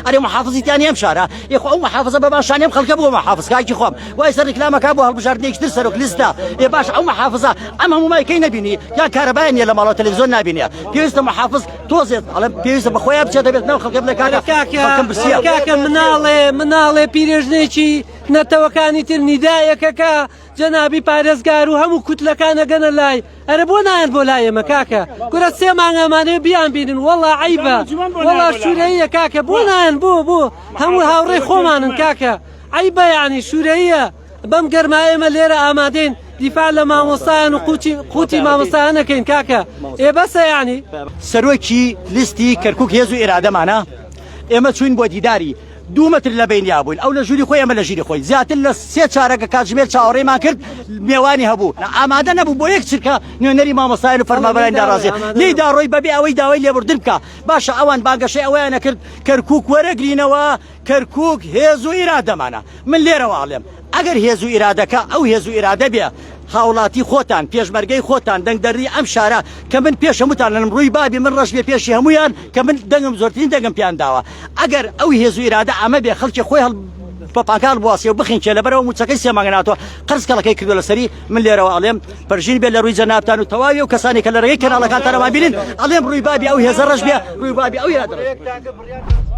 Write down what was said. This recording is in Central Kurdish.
ئەرێ محافزی تیانی ئەم شارە ئێ خۆ ئەو محافزە بە باشانی ئەم خەڵکە بووە محافز کاکی خۆم وای سەر ڕیکلامەکە بۆ هەڵبژاردنێکی تر سەرۆک لیستە ئێ باش ئەو محافزە ئەم هەموو مایکەی نەبینی یا کارەبای نیە لە ماڵەوە تەلەڤیزیۆن نابینێ پێویستە محافز تۆزێت ئەڵێم پێویستە بە خۆیان بچێت دەبێت ناو خەڵکە بڵێ کاکە کاکە خەڵکم برسیە کاکە مناڵێ مناڵێ پیرێژنێکی نەتەوەکانی تر نیدایەکەکە جەنابی پارێزگار و هەموو کوتلەکان ئەگەنە لای ئەرە بۆ نایەن بۆ لای ئێمە کاکە کورە سێ مانگ ئەمانەوێ بیان بینن وەڵا عەیبە وەڵا شورەیە کاکە بۆ نایەن بۆ بۆ هەموو هاوڕێی خۆمانن کاکە عەیبە یعنی شورەیە بەم گەرما ئێمە لێرە ئامادەین دیفاع لە مامۆستایان و قوتی قوتی مامۆستایان نەکەین کاکە ئێ بەسە یعنی سەرۆکی لیستی کەرکک هێز و ئێرادەمانە ئێمە چوین بۆ دیداری دوو مەتر لە بەینیا بووین ئەو لە ژووری خۆی ئەمە لە ژیری خۆی زیاتر لە سێ چارەکە کاتژمێر چاوەڕێمان کرد مێوانی هەبوو ئامادە نەبوو بۆ یەک چرکە نوێنەری مامۆستایان و فەرمانبەرانی ناڕازی لێی داڕۆی بەبێ ئەوەی داوای لێبوردن بکە باشە ئەوان بانگەشەی ئەوەیان نەکرد کەرکوک وەرەگرینەوە کەرکوک هێز و ئیرادەمانە من لێرەوە ئەڵێم ئەگەر هێز و ئیرادەکە ئەو هێز و ئیرادە بێ هاوڵاتی خۆتان پێشمەرگەی خۆتان دەنگدەری ئەم شارە کە من پێش هەمووتان لەنم ڕووی بابی من ڕەش بێ پێشی هەموویان کە من دەنگم زۆرترین دەنگم پێیان داوە ئەگەر ئەو هێز و ئیرادە ئەمە بێ خەڵکی خۆی هەڵ بە پاکال بواسێ و بخینکێ لەبەرەوە موچەکەی سێ مانگە ناتوە قەرز کەڵەکەی کردوە لەسەری من لێرەوە ئەڵێم پەرژین بێ لە ڕووی جەنابتان و تەواوی ئەو کەسانی کە لە ڕێگەی کەناڵەکانتانەوە بینن ئەڵێم ڕووی بابی ئەو هێزە ڕەش بێ ڕووی بابی ئەو ئیرادە ڕەش بێ.